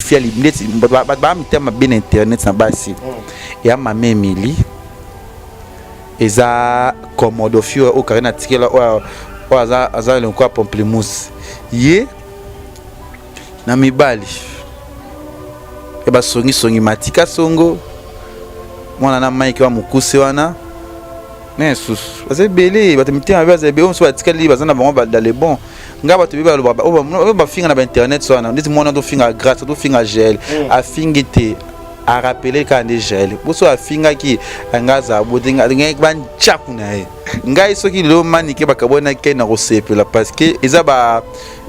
fia ndeti bato baa mitema mabe na internet na basi. Eya mama Emily, eza Komodo fio oyo Karine atikela, oyo aza aza eloko ya pamplemousse ye na mibali ya basongisongi matika songo mwana na Mike wa mokuse wana na lisusu. Baza ebele, bato mitema mabe baza ebele. Oyo mosusu batikali baza na bango dans le bon. Nga bato ebele balobaka oyo bafinga na bainternet wana, ndeti mwana tofinga Grâce, tofinga Gel. Afingi te, arappeler kaka nde Gel boso afingaki nga azala bote ngai bantyaku na ye. Ngai soki lelo Manike bakabwanaki na kosepela, parce que eza ba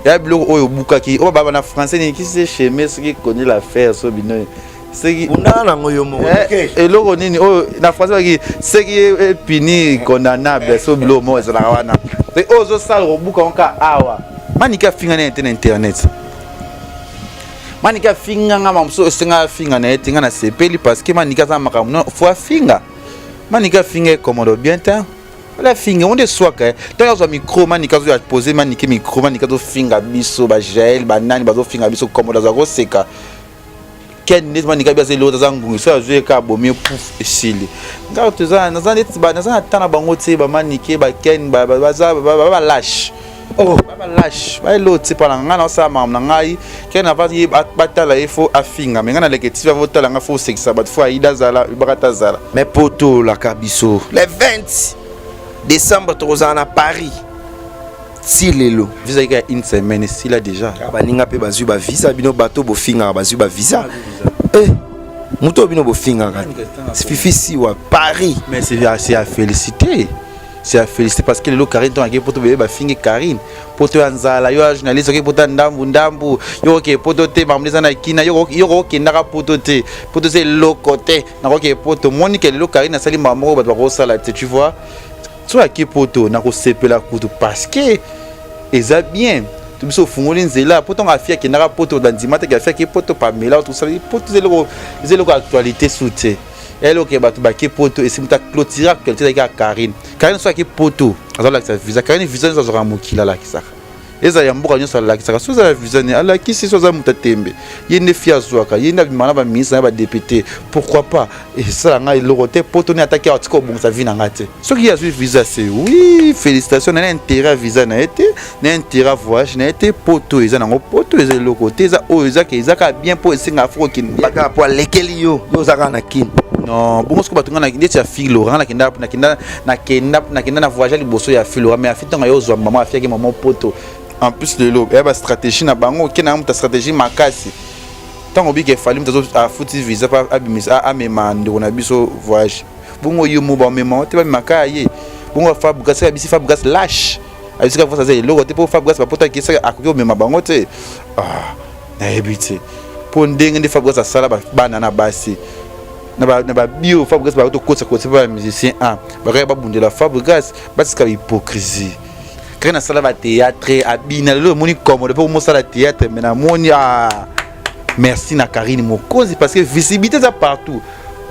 ya biloko oyo obukaki oyo baba na français nini qui sait chemin soki connaît l'affaire so bino soki Bundana nango yo moko. Eloko nini oyo na français baki soki epini condamnable so biloko moko ezalaka wana oyo ozosala kobuka ngo ka awa. Manike afinga nene te na internet. Manike afinga nga mamosu esenga afinga na ye te. Nga nasepeli parce que Manike aza na makambo no fo afinga. Manike afinga ekomodo bien te, wala afinga ngo nde eswaka. Ntango azwa micro, Manike azo pose Manike micro, Manike azofinga biso bajael banani bazofinga biso, komodo aza koseka. Ken neti Manike abi aza eloko, aza ngungi so azwi eka abomi, pouf, esili. Nga toza naza neti naza na ta na bango te. Bamanike, baken baza balâche, balâche, baeloko te. Mpona ngai naosala makambo na ngai. Ken avant ye batala ye fo afinga me ngai naleke ti bavotala nga fo osekisa bato fo aida azala ibaka ta azala. Mais po tolaka biso le 20 décembre tokozala na Paris ti lelo. Visa eka une semaine esila déjà. Baninga mpe bazwi bavisa, bino bato bofingaka bazwi bavisa. Eh, moto oyo bino bofingaka Fifi Siwa, Paris. Mais c'est à féliciter, c'est à féliciter, parce que lelo Karine ntongo ake poto, bebe bafingi Karine poto ya nzala. Yo ya journaliste oke poto ya ndambu ndambu, yo oke poto te, makambo eza na kina yo okendaka poto te, poto eza eloko te. Nakoke poto moni ke lelo Karine asali makambo moko bato bakosala te, tu vois. So ake poto, nakosepela kutu parce que eza bien to biso ofungoli nzela po ntango afi akendaka poto, bandima teke afi ake poto. Pamela tosali poto eza eloko actualité su te, eloko bato bake poto esi moto aclôturer actualité ezalaki ya Karine. Karine so ake poto, azalakisa visa. Karine visa nyonso azwaka mokili alakisaka, ezala ya mboka nyonso alakisaka. So ezala visa ne alakisi, so aza moto atembe, ye nde fi azwaka, ye nde abimaka na baministre na badéputé. Pourquoi pas? Esala ngai eloko te. Poto ne ataki awa, tika obongisa vie na ngai te. Soki ye azwi visa, c'est oui, félicitation. Na intérêt ya visa na ye te, na intérêt ya voyage na ye te. Poto eza nango, poto eza eloko te. Eza oyo ezaka, eza kaka bien mpo esengaka fo kokende. Kaka po alekeli yo, yo oza kaka na Kini. Non, bongo soki bato nga ndeti ya fille Laurent, nakenda na voyage liboso ya fille Laurent, mais afi ntango aye ozwa mama, afiaki mama poto. En plus lelo eya bastratégie na bango oke na moto stratégie makasi. Ntango obika efali moto afuti visa mpo abimisa, amema ndeko na biso voyage. Bongo yo mo bamema te, bamemaka ya ye. Bongo Fabregas abisi Fabregas lâche, abisika force aza eloko te mpo Fabregas bapotaki esaka akoki komema bango te. Ah, nayebi te mpo ndenge nde Fabregas asala bana na basi na babio. Fabregas bakotokotisa kotisa mpo bamusicien a bakaya babundela Fabregas, batika hypocrisie. Kaka nasala bathéâtre, abina lelo emoni commode mpo mosala théâtre, mais namoni, ah, merci na Karine Mokonzi, parce que visibilité eza partout.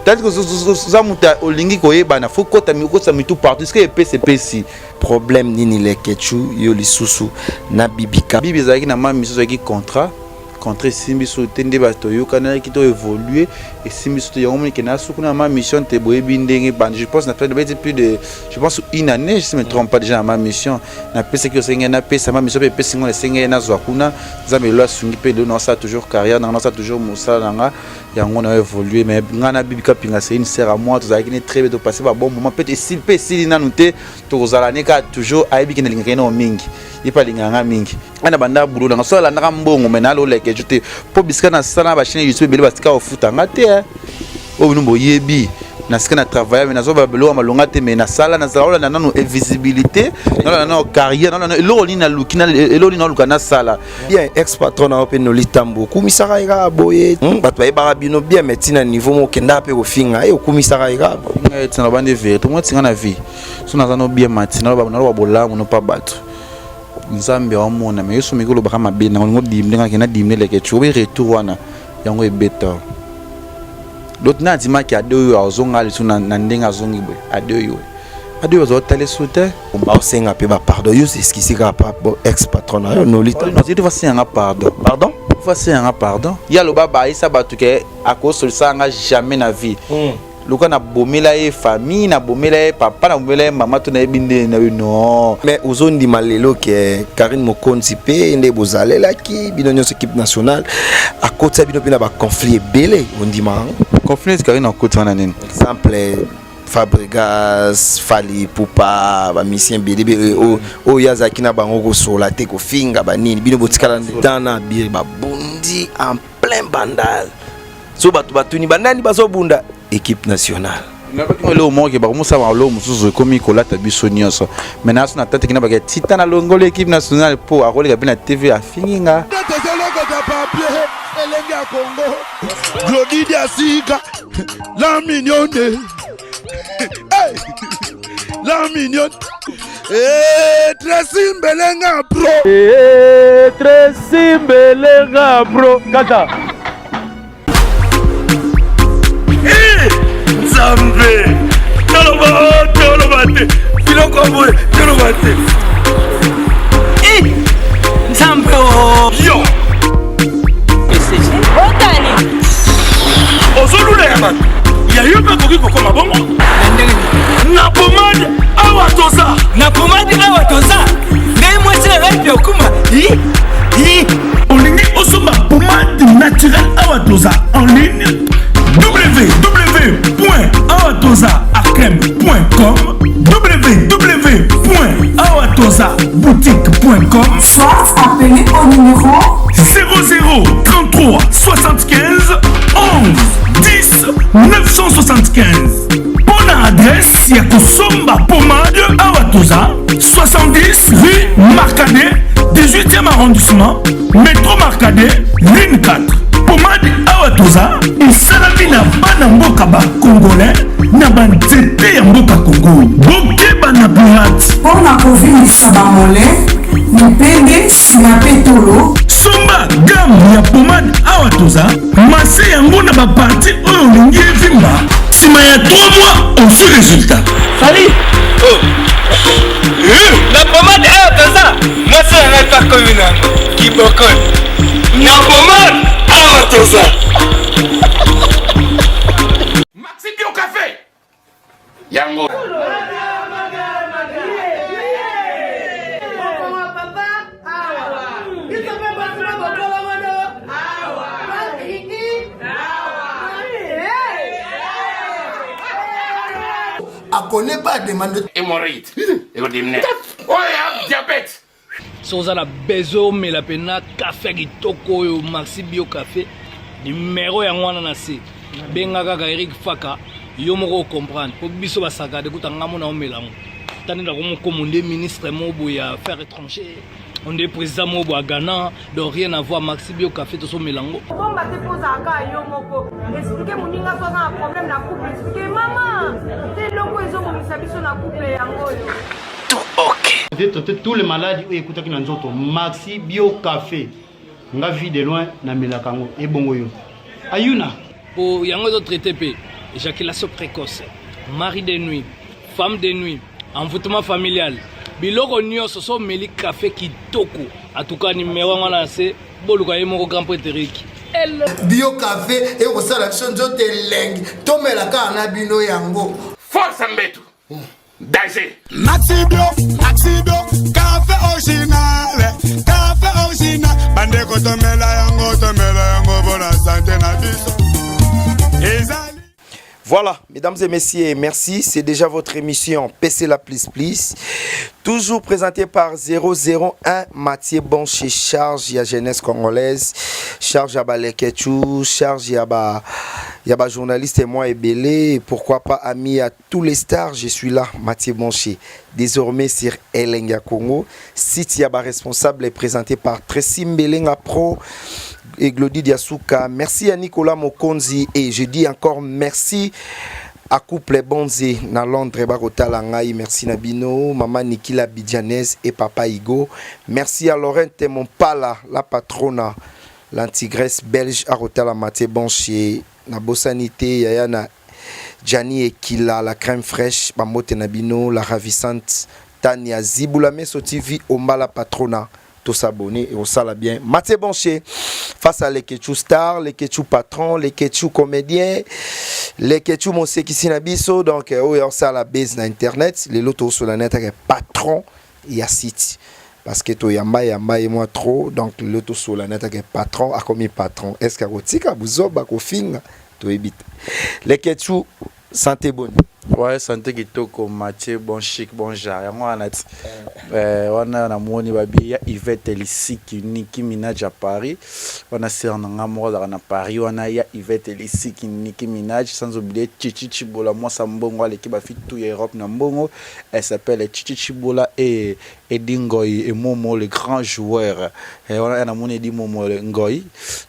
Tandis que oza moto olingi koyebana, fo kota okotisa mitu partout ce que epesi epesi. Problème nini, Lekechu, yo lisusu na Bibika? Bibi ezalaki na mami misusu, ezalaki contrat. Contrat esimbi so te nde bato toyokanaki to évolue, esimbi so te. Yango moni kende asuku na ma mission te. Boyebi ndenge bandi, je pense na beti plus de, je pense, une année, je me trompe pas, déjà na ma mission napesaki osenge napesa ma mission mpe epesi ngo esenge nazwa kuna. Nzambe lelo asungi mpe lelo naosala toujours carrière nanga, naosala toujours mosala na nga, yango na évolue. Mais nga na Bibi Kapinga, c'est une sœur à moi, tozalaki ne très bien, topasse ba bon moment. Peut esili mpe esili nanu te, tokozala ne kaka toujours. Ayebi ke nalingaka ye nao mingi, ye mpe alingaka nga mingi. Nga na banda bulo nanga so alandaka mbongo me naloleke jo te mpo bisika nasala na bachaîne YouTube ebele basika kofuta nga te. Oyo bino boyebi na sika na travaille, me nazwa biloko ya malonga te, me nasala nazala olanda nano visibilité, nalanda nano carrière, nalanda eloko nini naluki, eloko nini naluka nasala. Bien, ex patron na yo mpe Noli Tambo, okumisaka ye kaka boye. Bato bayebaka bino bien, mais ntina niveau moko okendaka mpe kofinga ye, okumisaka ye kaka. Ngai tina bandi vérité mo tinga na vie so naza no bien mati naloba bolamu no pa bato Nzambe aomona. Me yo so miki olobaka mabe na olingo dimne ngaki na dimne leke ti obi retour wana yango ebeta donc na andimaki ade oyo azonga lisu na ndenge azongi boye ade oyo. Adi bazo tala esu te. Baosenga mpe bapardon, yo eskisi kaka pa ex patron na yo Nolita. Nazali fasenga nga pardon. Pardon? Fasenga nga pardon. Ye aloba bayisa bato ke akosolisa nga jamais na vie. Luka nabomela ye famille, nabomela ye papa, nabomela ye mama, to nayebi nde na ye non. Mais ozondima lelo ke Karine Mokonzi mpe nde bozalelaki bino nyonso équipe nationale, akotisa bino mpe na baconflit ebele, ondima yango? Conflit Karine akoti wana nini? Exemple Fabregas, Fally Ipupa, bamusicien ebele oyo azalaki na bango, kosola te, kofinga banini, bino botikala tana abiri, babundi en plein Bandal. So bato batuni banani bazobunda équipe nationale. Nabaki eloko moko ke bakomosala eloko mosusu ekomi kolata biso nyonso. Mai naso na tateki na bake tita na longoli équipe nationale mpo akoleka mpe na TV afingi nga. Tozolokota papier elenge ya Congo, Glodi Diasika, la mignonne. Hey! La mignonne. Eh, Tracy Mbelenga pro. Eh, Tracy Mbelenga pro kaka. Eh, Nzambe, toloba toloba te, biloko boye toloba te. Eh, Nzambe o yo otani ozolula ya bato ya yo mpe akoki kokoma bongo na pomade awa toza. Na pomade awa toza, ngai mwasi na ngai mpe okuma. Olingi osomba pomade naturelle Awa Toza en ligne, www.awatozaacreme.com, www.awatozaboutique.com, soit appelez au numéro 00 33 75 11 10 975. Mpo na adresse ya kosomba pomade Awa Toza, 70 rue Marcadet, 18e arrondissement, métro Marcadet, ligne 4. Pomade Awa Toza esalami na bana mboka bacongolais na banzete ya mboka Kongo. Bokeba na pirate. Mpo na kovimbisa bamole, mipende, nsima mpe tolo. Somba gamme ya pomade Awa Toza, mase yango na baparti oyo olingi evimba. Nsima ya 3 mois, ozwi résultat. Fally oh. Na pomade Awa Toza, mwasi na ngai pakomi nango kibokol na pomade Awa Toza. Maxi Bio Café yango. Akone pas demande. Hémorroïde ekodimine oyo diabète. Soki oza na besoin omela mpena kafe ya kitoko oyo Maxi Bio Café, numero yango wana na se, benga kaka Eric Faka, yo moko ocomprendre mpo biso basakade kuta ngambo na omela yango. Tani nakomokomo nde ministre moko boye ya affaires étranger, onde président moko boye ya Ghana, donc rien à voir. Maxi Bio Café, tosomela yango. Bomba te mpo ozalaka yo moko. Explique moninga so aza na problème na couple, explique mama te eloko ezobongisa biso na couple yango oyo. Traiter tous les maladies oyo ekutaki na nzoto, Maxi Bio Café. Nga Vie de Loin namelaka yango, ebongo yo ayuna? Po yango ezotraite mpe éjaculation précoce, mari de nuit, femme de nuit, envoûtement familial, biloko nyonso. So omeli kafe kitoko atuka, nimero yango wana na se, boluka ye moko grand prêtre Eric. Bio Café ekosala biso nzoto elengi, tomela kaka na bino yango. Force mbetu danger. Maxi Bio, Maxi Bio, café original, café original. Bandeko tomela yango, tomela yango bona santé na biso. Ezali. Voilà, mesdames et messieurs, merci. C'est déjà votre émission PC la Plus Plus. Toujours présenté par 001 Mathieu Bonche, charge ya jeunesse congolaise, charge ya Balekechu, charge ya ba journaliste et moi ebele, pourquoi pas ami à tous les stars, je suis là, Mathieu Bonche. Désormais sur Elenga Congo, site ya ba responsable est présenté par Tracy Mbelenga Pro et Glody Diasuka. Merci à Nicolas Mokonzi et je dis encore merci à couple Bonze na Londres bakotala ngai. Merci na bino, maman Nikila Bidjanez et papa Igo. Merci à Laurent Mompala, la patrona, l'antigresse belge, akotala Mathieu Bonche. Na bosani te yaya na Gianni Ekila, la crème fraîche, bambote na bino, la ravissante Tania Zibula Meso TV, Ombala Patrona. To s'abonner et osala bien. Mathieu Boncher face à Leketchou Star, Leketchou patron, Leketchou comédien, Leketchou mosekisi na biso. Donc oyo osala base na internet, lelo tosola net avec patron ya site. Parce que to yamba yamba et moi trop, donc lelo tosola net avec patron, akomi patron. Est-ce que akotika buzoba kofinga to évite. Leketchou, santé bonne. Ouais, santé kitoko, Mathieu, bon chic, bon genre. Yango wana ti. Eh, wana namoni babi ya Yvette Lisiki, Nicki Minaj à Paris. Wana sœur na nga moko azalaka na Paris wana ya Yvette Lisiki, Nicki Minaj, sans oublier Chichi Chibola, mwasa mbongo aleki ba fille tout ya Europe na mbongo. Elle s'appelle Chichi Chibola et Edi Ngoy et Momo le grand joueur. Eh, wana namoni Edi Momo le Ngoy.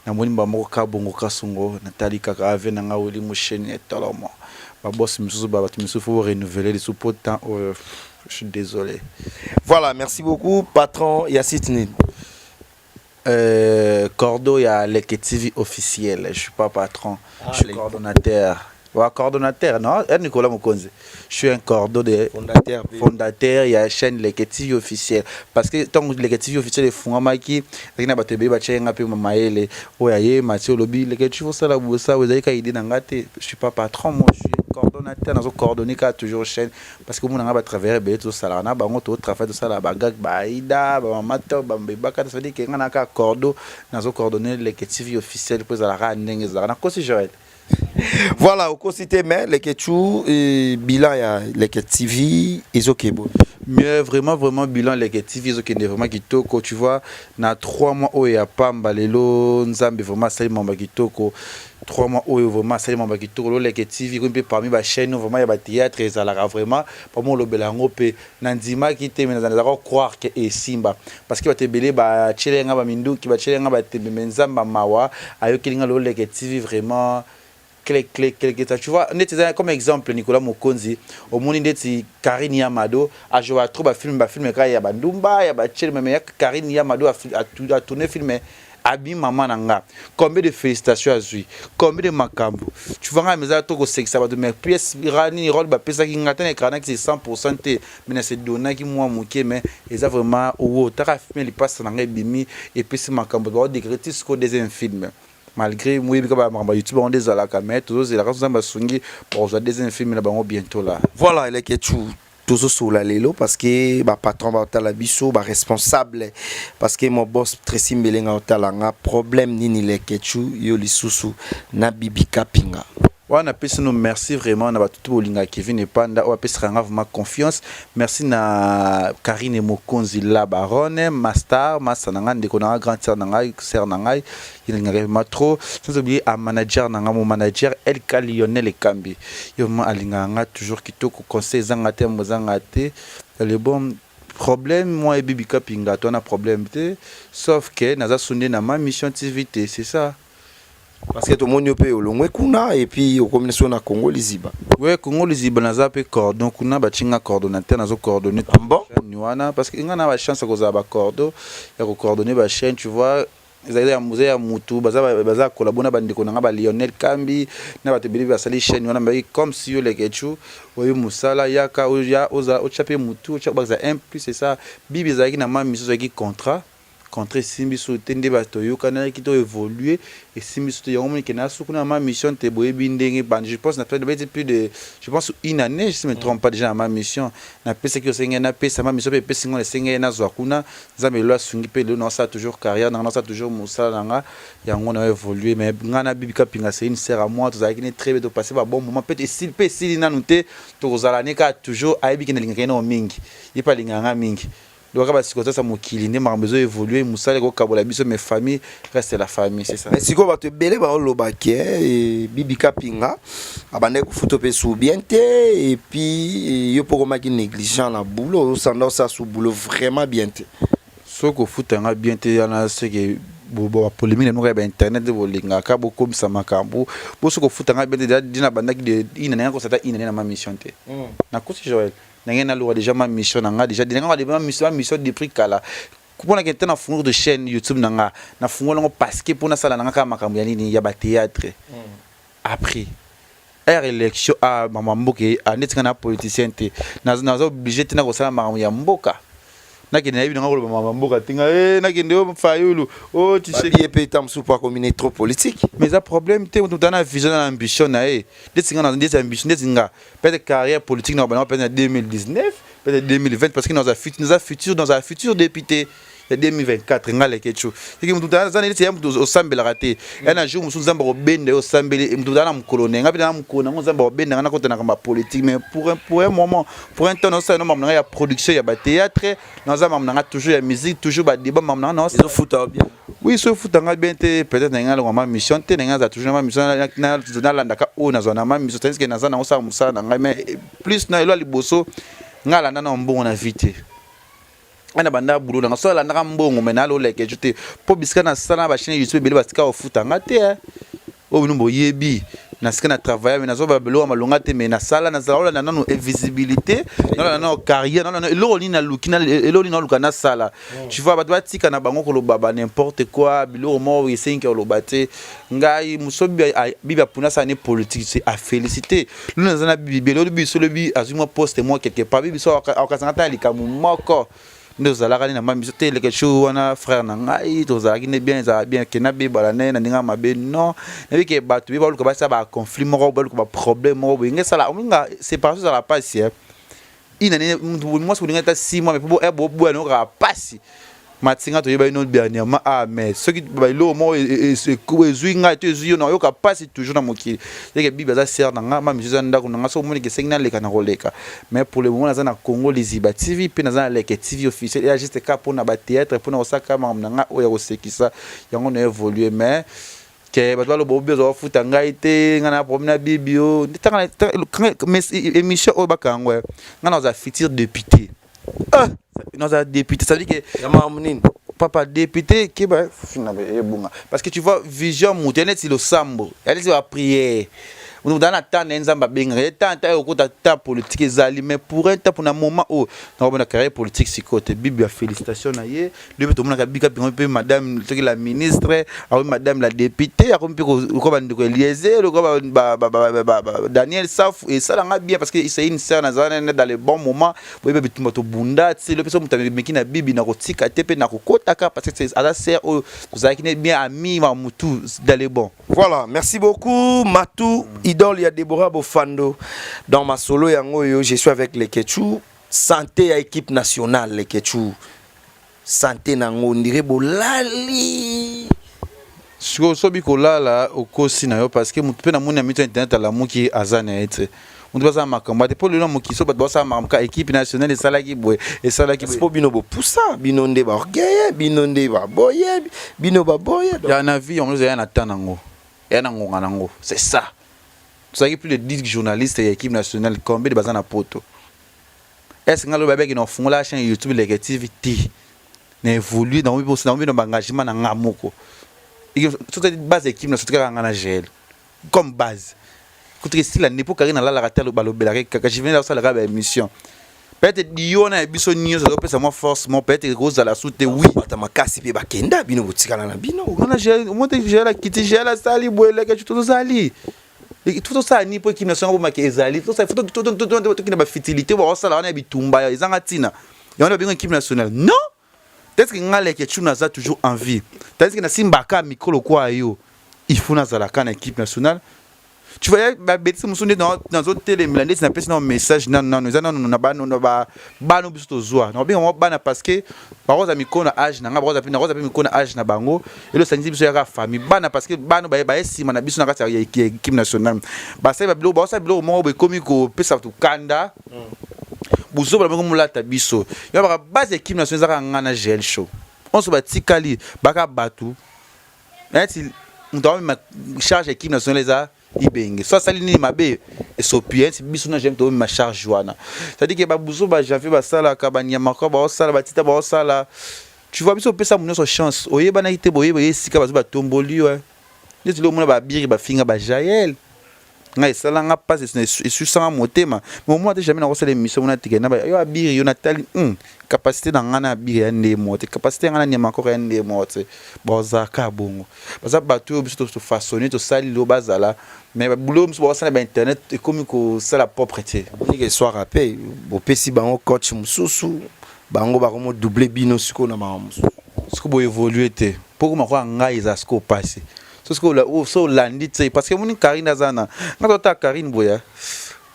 Namoni ba moko Kabongo Kasongo, natali kaka ave na nga Willy Musheni etolomo. Ba boss misusu ba bato misusu faut renouveler lisusu po temps oyo, je suis désolé. Voilà, merci beaucoup patron Yassine. Cordo ya Leke TV officiel, je suis pas patron, ah, je suis coordonnateur. Ouais, coordonnateur, non, eh, Nicolas Mokonzi. Je suis un cordo de fondateur, fondateur, il y a chaîne Leke TV officiel. Parce que tant que Leke TV officiel est fondamaki, na bato ebele batia nga mpe mayele oyo aye Mathieu olobi Leke TV osala bosa ozali ka idée na nga te. Je suis pas patron, moi je suis coordonnateur, nazo coordonner kaka toujours chaîne parce que omona nga batravailleur ebele tosalaka na bango, totravaille, tosala bagag, baaida, bamama to bambebaka. Ça veut dire que nga na kaka cordo, nazo coordonner Leke TV officiel mpo ezalaka ndenge ezalaka. Nakosi, Joël? Voilà, okosi te, mais Leketchou, bilan ya Leke TV ezokebo. Mieux, vraiment, vraiment, bilan Leke TV ezokende vraiment kitoko, tu vois. Na 3 mois oyo ya pamba, lelo Nzambe vraiment asali mamba kitoko. 3 mois oyo vraiment asali mamba kitoko. Lo Leke TV komi mpe parmi bachaîne vraiment ya bathéâtre ezalaka vraiment pamo olobela yango mpe nandimaki te, me nazalaka croire ke esimba parce que bato ebele batiele nga baminduki, batiele nga batembe, me Nzambe mawa ayokeli nga. Lelo Leke TV vraiment clé clé clé clé, tu vois. Ndeti eza comme exemple Nicolas Mokonzi, omoni ndeti Karine Yamado ajoua trop bafilm, bafilm kaka ya bandumba ya batiele, mais ya Karine Yamado atourné film abi mama na nga, combien de félicitations azwi, combien de makambo, tu vois. Nga eza to kosekisa bato, mais pièce nini, rôle bapesaki nga te na écran naki, c'est 100 te, mais na se donnaki mwa moke, mais eza vraiment owo taka film lipasa na nga ebimi, epesi makambo, baodécret ti sikoyo deuxième film, malgré moyebi kaka makambo ya YouTube bango nde ezalaka, mais tozozelaka so Nzambe asungi, bakozwa deuxième film na bango bientôt là. Voilà, Leketchou, tozosola lelo parce que bapatron baotala biso, baresponsable, parce que mon boss Tracy Mbelenga otala nga. Problème nini, Leketchou, yo lisusu na Bibi Kapinga? Wana napesi no merci vraiment na bato to bolingaka Kevin Epanda oyo apesaka nga vraiment confiance. Merci na Karine Mokonzi la baronne, master masa na ngai, ndeko na ngai, grande sœur na ngai, sœur na ngai, ye nalingaka vraiment trop. Sans oublier a manager na ngai, mon manager Elka Lionel Ekambi, ye vraiment alingaka nga toujours kitoko, conseil ezanga te, mo ezanga te. Le bon problème, moi ebibi Kapinga to na problème te, sauf que naza sunde na ma mission TV te, c'est ça. Parce que tomoni yo mpe olongwe kuna et puis okomi so na Congo Liziba. Ouais, Congo Liziba, naza mpe cordon kuna, batinga coordonnateur, nazo coordonner bon wana parce que nga na bachance ya kozala bacordo ya kocoordonner bachaîne, tu vois. Ezali ya musée ya mutu baza baza kolabo na bandeko na nga ba Lionel Kambi na bato ebele basali chaîne wana. Bayaki comme si yo Leketchou oyo mosala yaka oya oza otya mpe mutu otya bakisa un plus, c'est ça. Bibi ezalaki na ma miso, ezalaki contrat, contrat esimbi so te nde bato toyokanaki to évolue, esimbi so te. Yango moni ke na suku na ma mission te. Boyebi ndenge je pense na beti plus de, je pense, une année, je me trompe pas, déjà na ma mission napesaki osengeli napesa ma mission mpe epesi ngo esengeli nazwa kuna. Nzambe lelo asungi mpe lelo naosala toujours carrière nanga, naosala toujours mosala na nga, yango na évolue. Mais nga na Bibi Kapinga, c'est une sœur à moi, tozalaki ne très bien, topasse ba bon moment mpe esili mpe esili nanu te, tokozala ne kaka toujours. Ayebi ke nalingaka ye nao mingi, ye mpe alingaka nga mingi. Donc kaka basikosa mokili nde makambo ezo évolue, mosala ekokabola biso, mais famille reste la famille, c'est ça. Mais sikoyo bato ebele baolobaki Bibi Kapinga abandaki kofuta mpe su bien te, et puis yo mpo okomaki négligent na boulot, osanda osala su boulot vraiment bien te. Soki ofutanga bien te wana, seke bapolémique na moko ya bainternet nde bolingaka bokomisa makambo bo. Soki ofutanga bien te, dina bandaki de ina nanga kosata ina na ma mission te. Nakosi, Joël, ndenge naloba déjà ma mission na nga déjà ndenge nga ma mission depuis kala mpona ke te na fungola de chaîne YouTube na nga, na fungola yango parce que mpo nasala na nga kaka makambo ya nini, ya bathéâtre. Après Heure election ah makambo ya mboka eye ah ndeti nga na politicien te naza oblige te nakosala makambo ya mboka nakende nayebi nanga koloba makambo ya mboka te nga eh nakende o Fayulu o Tshisekedi ye pe ta mosusu po akomi ne trop politique. Mais eza problème te moto aza na vision na ambition na ye ndeti nga ndeti ambition ndeti nga peut-être carrière politique na bana peut-être na 2019 peut-être 2020 parce que naza futur naza futur naza futur député ya 2024 nga leketshou soki mutu aza neti ya mutu osambelaka te ya na jour mosusu nzambe akobenda yo osambeli mutu aza na mokolo na ye nga mpe na mokolo nango nzambe akobenda nga nakota na makambo ya politique mais pour un, pour un moment pour un temps nazosala no makambo na nga ya production ya bathéâtre naza makambo na nga toujours ya musique toujours badébat makambo na nga ezofuta bien oui so efuta nga bien te peut-être na nga alongwa ma mission te na nga aza toujours na ma mission nalandaka oyo nazwa na ma mission tandis que naza nango osala mosala na ngai mais plus na elo ya liboso nga alanda na mbongo na vie te ana banda boulot nanga so alandaka mbongo me nalo lekejo te mpo bisika nasala na bachaine youtube ebele batika kofuta nga te eh. Oyo bino boyebi na sika na travaille me nazwa babiloko ya malonga te me nasala nazala olanda nano visibilité nalanda nano carrière nalanda eloko nini naluki eloko nini naluka nasala mm. Tu vois, bato batika na bango koloba ba n'importe quoi, biloko moko esengi koloba te. Ngai moso bibi apuna asala ne politique c'est à féliciter. Luna naza na bibi eloko biso lobi azwi mwa poste mwa quelque part bibi so akokasanga ata likambo moko nde tozalaka nde na mami biso te eleke show wana frère na ngai tozalaki nde bien ezala bien ke nabebala naye na ndenge ya mabe non nayebi ke bato be baluka basala ba conflit moko baluka ba problème moko boye nge esala ominga séparation ezala pasi eh. Une année mwasi bolinga ata 6 mois mais po bo boya no kaka pasi matinga toyebaki no dernièrement ah mais soki biloko moko ezwi ngai to ezwi yo na oyoka pasi toujours na mokili eke bibi aza sœur na nga ma misu eza ndako na nga soki omoni esengi naleka na koleka mais pour le moment naza na Congo Liziba TV mpe naza na Leke TV officiel eya juste kaka mpona ba théâtre mpona kosaka makambo na nga oyo ya kosekisa yango na évolue mais ke bato baloba obi ozwa bafuta ngai te ngai na problème na bibi o émission oyo baka yango ngai naza futur député, ah naza député, ça veut dire que ya makambo nini? Papa député keba fina ebunga parce que tu vois vision moto ya neti losambo ya neti baprière moto aza na temps na ye nzambe abengaka ye temps ta okota ta politique ezali mais pour un temps mpona moment oyo nakobona carrière politique sikoyo te. Bibi ya félicitation na ye lobi tomonaka bika pingo mpe madame soki la ministre akomi madame la députée akomi mpe lokola bandeko Eliezer lokola Daniel Safu esalanga bien parce que c'est une sœur nazala nene dans le bon moment boyeba bitumba tobunda ti lobi so moto amemeki na bibi na kotika te mpe na kokotaka parce que aza sœur oyo tozalaki ne bien ami ma mutu dans le bon. Voilà, merci beaucoup Matou, idole ya Deborah Bofando dans ma solo yango yo, je suis avec les Ketchou, santé ya équipe nationale les Ketchou. Santé nango ndire bolali. Sikoyo sobi kolala okosi na yo parce que moto mpe namoni na mito ya internet alamuki aza na ye te moto basala makambo te mpo lelo na mokili so bato basala makambo ka équipe nationale esalaki boye esalaki boye mpo bino bopusa bino nde baorgueil bino nde baboye bino baboye ya na vie yango ya na temps nango ya na ngonga nango, c'est ça. Tozalaki plus de 10 journalistes ya équipe nationale, combien de baza na poto? Est ce que nga lobi babeki na ofungola chaîne YouTube Leke TV te na évolue na omi na omi na engagement na nga moko soki base équipe na soki kaka nga na GL comme base kutu esila nde mpo kari nalalaka te balobelaka kaka juvenal asalaka ba émission peut-être dio wana ya biso nyonso azopesa mwa force mo peut-être ekozala su te, oui. Bato makasi mpe bakenda bino botikala na bino. Wana mo te GL akiti GL asali boye leke tozali tosala nini mpo équipe nationale bomaki ezali tokende bafutilité bakosala wana ya bitumba ezanga ntina yango babenga équipe nationale non. Peut-être que nga leke tu naza toujours en vie tandis que nasimbaka micro lokola yo il faut nazalaka na équipe nationale. Tu vois babetisi mosusu nde nazotelemela ndeti napesi nano message nano nano eza nano na bano biso tozwa nakobenga mwa bana parce que bakoza mikolo na age na nga bakoza mpe mikolo na age na bango elo esangisi biso yaka famille bana parce que bana baye nsima na biso na kati ya équipe nationale basali babiloko baosala biloko moko boye ekomi kopesa bato kanda buzoba bango molata biso yo baka base équipe nationale ezaka nga na GL show onso batikali baka bato neti moto amema charge équipe nationale eza ibenge so asali nini mabe esopi neti biso na gm toomema charge wana, c'est-à-dire ke babuzo bajanvier basalaka banyamaka baosala batita baosala. Tu vois, biso opesa moto nyonso chance oyebanaki te boyeba ye esika bazo batomboli yo neti lelo omona babiri bafinga bajael. Ngai esala nga pasi esusa nga motema mais omona te jamais nakosala emission mona tika na ba yo abiri yo natali hum capacité na nga na abiri ya nde moko te capacité ya nga na nyama koko ya nde moko te bazalaka bongo baza bato oyo biso to façonner tosali lelo bazala mais ba boulot mosusu bakosala ba internet ekomi kosala propre te. Omoni ke soir ape bopesi bango coach mosusu bango bakomo doubler bino sikoyo na makambo mosusu. Sikoyo bo evoluer te po okoma lokola ngai eza sikoyo pasi. So olandi tse parce que omoni Carine aza na nga totala Carine boya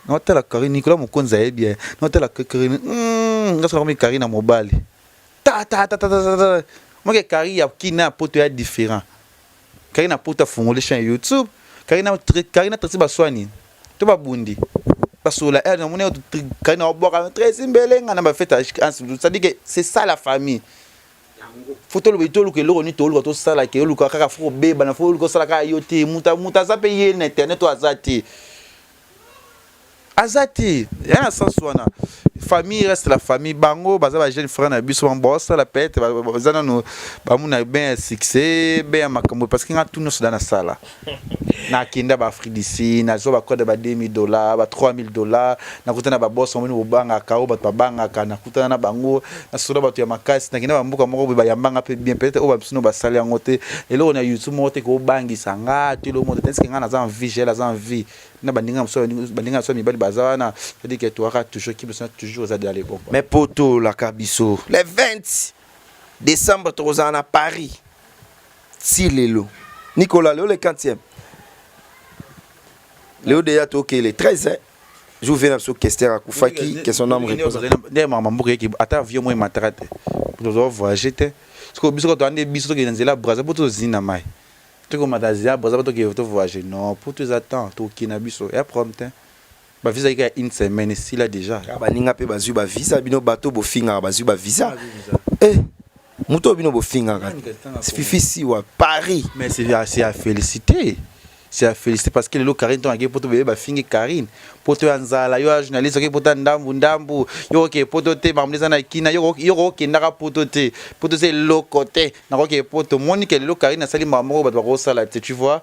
naotala Carine Nicolas Mokonzi ayebi ye naotala Carine hmm, nga soki Carine na mobali ta ta ta ta ta ta moke Carine ya kina ya poto ya différent Carine na poto afungoli chaîne YouTube Carine na Carine na Tracy baswani to babundi basola eh namoni Carine abwaka Tracy mbelenga na ba fête c'est-à-dire que c'est ça la famille Faut toloba toluka eloko nini toluka tosala ke oluka kaka fo kobebana fo oluka osala kaka yo te mutu mutu aza mpe ye na internet oyo aza te aza te ya na sens wana famille reste la famille bango baza ba jeune frère na biso bango baosala peut-être baza nano bamona bien ya succès bien ya makambo parce que nga tout nyonso da nasala nakenda ba Afrique d'ici nazwa ba code ba 2000 dollars ba 3000 dollars nakutana ba boss omoni bobangaka oyo bato babangaka nakutana na bango nasola bato ya makasi nakenda ba mboka moko boye bayambanga mpe bien peut-être oyo babisino basali yango te eloko na youtube moko te kobangisa nga te eloko moko te tandis que nga naza en vie gel aza en vie na baninga mosusu baninga mosusu ya mibali baza wana c'est-à-dire que toyaka toujours équipe nationale toujours eza dans les bons mais poto olaka biso le 20 décembre tokozala na Paris ti lelo Nicolas lelo le 4e lelo deja tokele le 13 hein? jour vie na biso Kester akufaki que son âme repose nde makambo mboka yeki ata avion moko emataka te tozo voyager te sikoyo biso kaka toyande biso tokende na nzela ya Brazza po tozini na mai tokomata nzela ya Brazza po tokende to voyager non po to eza temps tokokende na biso ya problème te ba visa ezalaki kaka une semaine esila dejà. Kaka baninga pe bazui ba visa bino bato bofingaka bazui ba visa eh moto oyo bino bofingaka fifi siwa Paris. Mais c'est à, c'est à féliciter c'est à féliciter parce que lelo Carine ntango ake poto bebe bafingi Carine poto ya nzala yo ya journaliste oke poto ya ndambu ndambu yo oke poto te makambo eza na kina yo okendaka poto te poto eza eloko te nakoke poto moni ke lelo Carine asali makambo moko bato bakosala te tu vois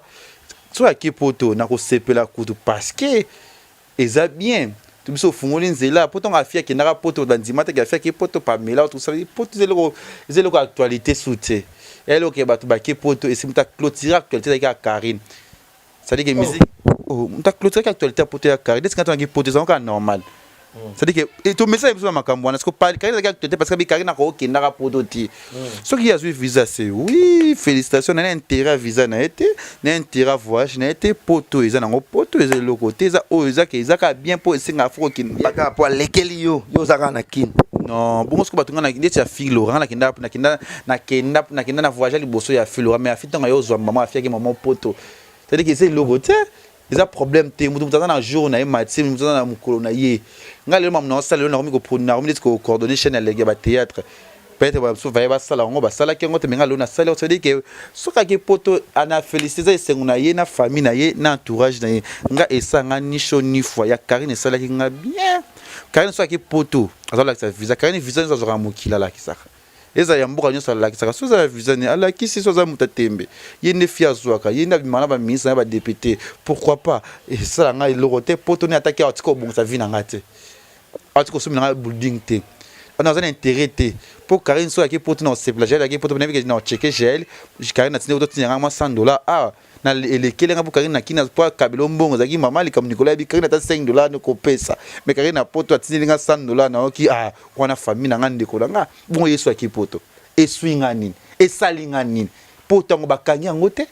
Soki ake poto nakosepela kutu parce que eza bien to biso ofungoli nzela po ntango afi akendaka poto bato bandima te ke afi ake poto pamela tosali poto eza eloko eza eloko ya actualité su te ya eloko ya bato bake poto esi moto aclotira actualité ezalaki ya Carine c'est-à-dire que musique oh, moto aclotiraki actualité ya poto ya Carine ndeti nga ntango ake poto ezalaka normal C'est-à-dire que et to message biso na makambo wana, parce que Karine azalaki actualité parce que Karine akokendaka poto te. Soki ye azwi visa c'est oui, félicitations na intérêt ya visa na ye te, na intérêt ya voyage na ye te, poto eza nango poto eza eloko te, eza oyo eza ke eza kaka bien po esengaka faut kokende. Kaka po alekeli yo, yo oza kaka na Kin. Non, bongo soki bato nga na ndeti ya fille Laurent nakenda nakenda nakenda nakenda na voyage liboso ya fille Laurent mais afi ntango aye ozwa mama afiaki mama poto. C'est-à-dire que eza eloko te. Eza problème te mutu mutu aza na jour na ye Mathieu mutu aza na mukolo na ye nga lelo mamu naosala lelo nakomi ko nakomi neti ko coordonner chaîne ya lege ya ba théâtre peut-être ba mosusu vaye basala yango basalaki yango te mais nga lelo nasali yango c'est-à-dire que soki ake poto ana félicité eza esengo na ye na famille na ye na entourage na ye nga esala nga ni chaud ni froid ya Carine esalaki nga bien Carine soki ake poto azolakisa visa Carine visa nyonso azwaka mokili alakisaka Ezala ya mboka nionso alakisaka soki eza ya visa ne alakisi soki aza moto ya tembe ye nde fi azuaka ye nde abimaka na ba ministre na ba depute pourquoi pas esala nga eloko te poto ne ataki awa tika kobongisa vie na nga te awa tika kosombela nga building te wana aza na interet te po Carine soki ake poto na kosepela jael ake poto nayebi ke na kocheke jael Carine atindi ototinda nga mwa 100 dollars awa na elekeli nga po Carine na kina po akabela mbongo ezalaki mama likambo Nicolas yebi Carine ata 5 dollars nde kopesa mais Carine na poto atindeli nga 100 dollars nayoki ah wana famille na nga ndeko na nga bongo yesu aki poto esui nga nini esali nga nini poto yango bakangi yango te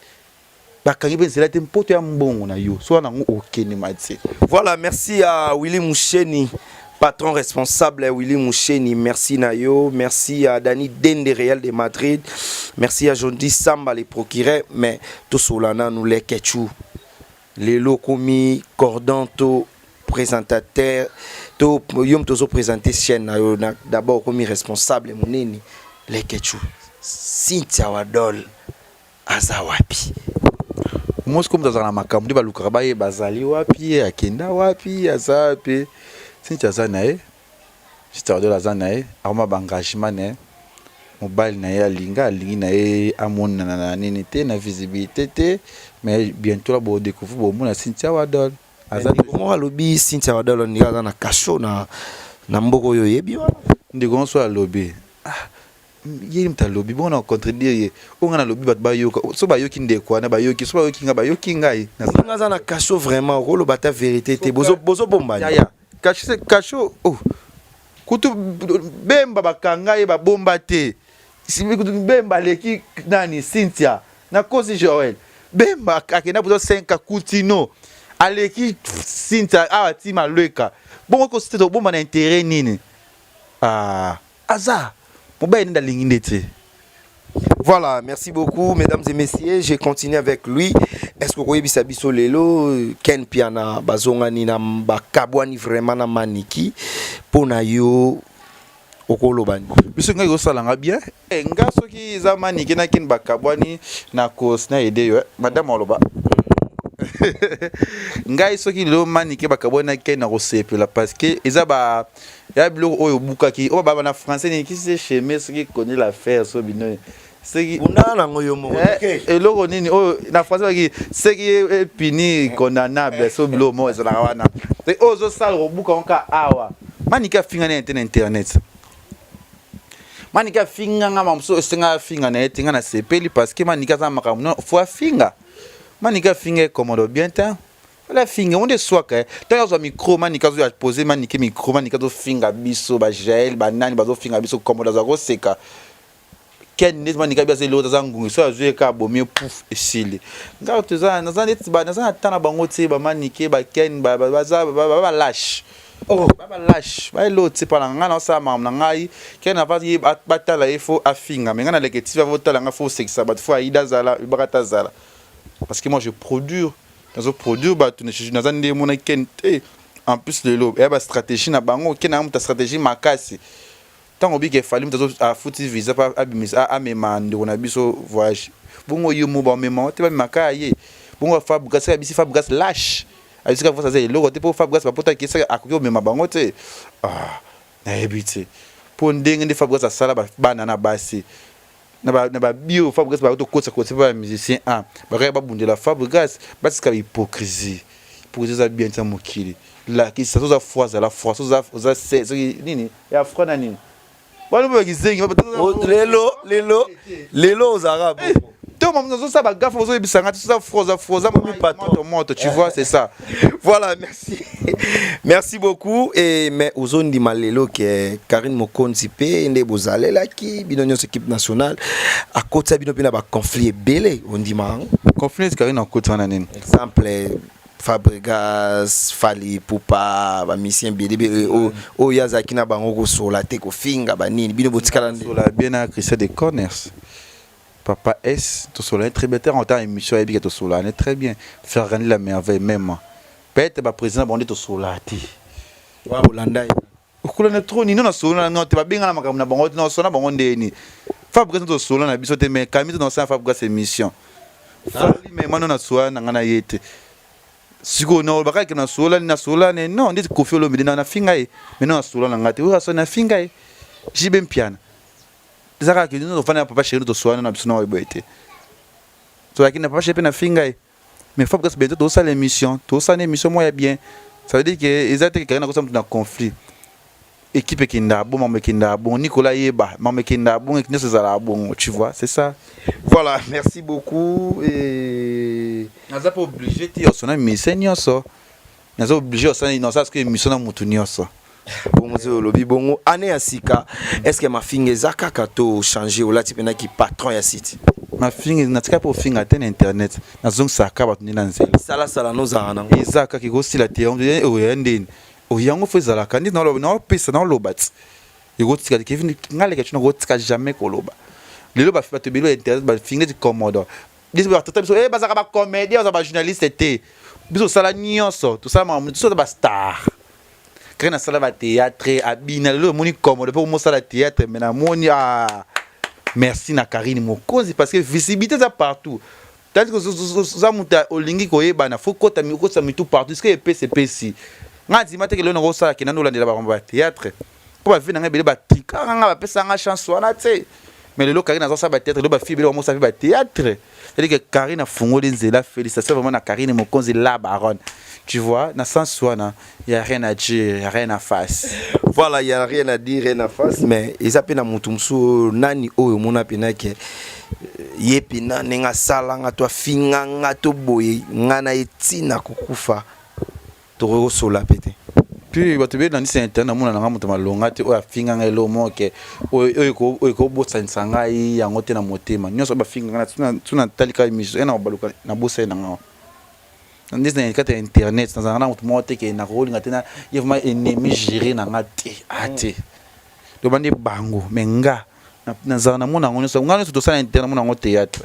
bakangi mpe nzela te mpoto ya mbongo na yo so wana yango okende matie. Voilà, merci à Willy Moucheni, patron responsable Willy Moucheni, merci na yo, merci à Dani Dende Real de Madrid, merci à Jondi Samba les procureurs, mais tout solana nous les ketchou. Lelo komi cordon to présentateur to yo tozo présenter chaîne na yo d'abord komi responsable munene les ketchou. Cynthia Wadol Aza wapi? Mwasi ko moto azalaka na makambo nde balukaka bayeba azali wapi, akenda wapi, aza wapi. Cynthia aza na ye, Cynthia Wadol aza na ye, akoma ba engagement na ye, mobali na ye alinga alingi na ye amonana na nini te na visibilité te, mais bientot la bo decouvrir bomona Cynthia Wadol. Aza moko alobi Cynthia Wadol ndika aza na cachot na na mboka oyo oyebi wana. Ndeko nyonso alobi ah, ye moto alobi bongo na contredire ye. Oyo ngai nalobi bato bayoka, so bayoki ndeko wana bayoki, so bayoki ngai bayoki ngai. Ndenge aza na cachot vraiment okoloba ata verité te, bozo bozobomba ya cachot cachot oh kutu Bemba bakanga ye babomba te. Bemba aleki nani Cynthia na kosi Joël. Bemba akenda poto 5 Kutino aleki Cynthia awa ti malweka. Bongo ko Cynthia tobomba na intérêt nini? Ah, aza mobali nde alingi nde te. Voilà, merci beaucoup mesdames et messieurs, je continue avec lui. Est-ce que koyebisa biso lelo Ken Piana bazongani na bakabwani vraiment na Maniki pona yo okoloba nini? Biso ngai kosala nga bien. Eh, nga soki eza Maniki na Ken bakabwani na kos na aider yo. Madame oloba. Ngai soki lelo Maniki bakabwani na Ken na kosepela parce que eza ba ya biloko oyo obukaki oyo baba na français nini qui sait chemin soki connaît l'affaire so bino soki bundana nango yo moko eh, eloko nini oyo na français baki ce qui est puni condamnable so biloko moko ezalaka wana oyo ozosala kobuka ngo ka awa Manike afinga na ye te na internet. Manike afinga nga mamosu esenga afinga na ye te nga nasepeli parce que Manike aza makambo no fo afinga. Manike afinga ye komodo bien te. Fallait afinga ngo nde eswaka ye. Ntango azwa micro Manike azo pose Manike micro Manike azofinga biso ba Jael ba nani bazofinga biso komodo aza koseka. Ken neti Manike abi aza eloko aza ngungi soki azwi ye kaka abomi ye pouf esili. Nga toza naza neti ba naza na temps na bango te ba Manike ba Ken ba baza ba ba lache. Oh ba ba lache ba eloko te pona nga naosala makambo na ngai Ken avant ye batala ye faut afinga mais nga na leke TV avant otala nga faut osekisa bato faut Aida azala Ebakata azala parce que moi je produire nazo produire bato naza nde mona Ken te en plus lelo eya ba stratégie na bango Ken aza moto ya stratégie makasi. Tango obika Fally mutu azo afuti visa po abimisa amema ndeko na biso voyage bongo yo moko bamema yo te bamema kaka ye bongo Fabregas abisi Fabregas lache abisi Fabregas aza eloko te po Fabregas ba poto akesaka akoki komema bango te ah nayebi te po ndenge nde Fabregas asala bana na basi na ba na ba bio Fabregas ba tokotisa kotisa ba musicien ah bakaya babundela Fabregas batika hypocrisie hypocrisie eza bien te na mokili lakisa soki oza froid zala froid soki oza oza soki nini ya froid na nini wana mpe bakizengi lelo lelo lelo ozalaka eh, bongo to mamu nazosala bagafe ozoyebisa nga toza froid oza froid oza moto moto tu vois c'est ça. Voilà, merci, merci beaucoup. Et mais ozondima lelo ke Karine Mokonzi pe nde bozalelaki bino nyonso équipe nationale akotisa bino mpe na baconflit ebele, ondima yango? Conflit Karine akotisa na nini? Exemple Fabregas, Fally Ipupa, ba musiciens ebele ebele oyo oyo ye azalaki na bango kosola te kofinga ba nini bino botikala nde. Sola bien na Christian de Corners. Papa S tosola très bien te en temps émission ayebi ke tosola ne très bien. Fergani la merveille même. Peut-être ba président bango nde tosola te. Wa bolanda ye. Okolanda trop nini na solo na te babenga na makambo na bango te na solo na bango ndeni. Fabregas to solo na biso te mais kami to na sala Fabregas émission. Fally mais mano na solo na nga na ye te. Sikoyo na olobaka ke na solo na solo ne non ndeti Koffi Olomide na finga ye mais non na solo na nga te. Oyo aso na finga ye. JB Mpiana. Eza kaka ke nous ofanda na papa chéri to solo na biso na boye te. Tozalaki na papa chéri pe na finga ye. Mais Fabregas bientôt tozosala émission, tozosala émission moko ya bien. Ça veut dire que eza te que Karine akosa mutu na conflit. Équipe ekenda bon, maman ekenda bon, Nicolas yeba, maman ekenda bon, nyonso ezala bongo, tu vois, c'est ça. Voilà, merci beaucoup et naza pas obligé te osona musicien nyonso. Naza obligé osala non ça ce que émission na mutu nyonso. Bongo ze olobi bongo année ya sika, est-ce que mafinga eza kaka to changer olati pena ki patron ya site? Mafinga natika pe ofinga te na internet, nazongisaka bato nde na nzela. Sala sala nozala nango. Eza kaka ekosila te oyo ya ndeni. Oyo yango fo ezalaka nde naloba naopesa naoloba ti. Ekotika te Kevin nga leka tuna kotika jamais koloba. Lelo ba bato ebele ya internet ba finga ti commodore. Biso ba tata biso eh bazaka ba comédien baza ba journaliste te. Biso tosala nyonso, tosala makambo biso ba star. Kaka nasala ba théâtre abina lelo omoni commode mpo mosala théâtre mais namoni ah merci na Karine Mokonzi parce que visibilité eza partout. Tandis que oza moto olingi koyebana faut kota okotisa mitu partout ce que epesi epesi. Nga ndima te ke lelo nakosala ke nanu olandela makambo ya théâtre. Po ba vie na nga ebele ba trikaka nga bapesa nga chance wana te. Mais lelo Karine azosala ba théâtre lelo ba fille ebele bamosala pe ba théâtre. C'est-à-dire que Karine afungoli nzela félicitations vraiment na Karine Mokonzi la baronne. Tu vois, na sens wana, y a rien à dire, y a rien à face. Voilà, y a rien à dire, rien à face, mais eza pe na mutu mosusu nani oyo omona pena ke ye pena ndenge asala nga to afinga nga to boye nga na ye ntina kokufa tokoki kosola pe te. Puis bato ebele na nisi ya internet namona nanga moto malonga te oyo afinga ngai eloko moko ke oyo ekobosanisa ngai yango te na motema nyonso oyo bafinga ngai tuna natali kaka emission ena kobaluka nabosani na ngai ndeti na kati ya internet nazalaka na moto moko te ke nakolinga te na ye vraiment ennemi juré na nga te a te loba nde bango mais nga nazala na mona yango nyonso nga nyonso tosala internet namona yango théâtre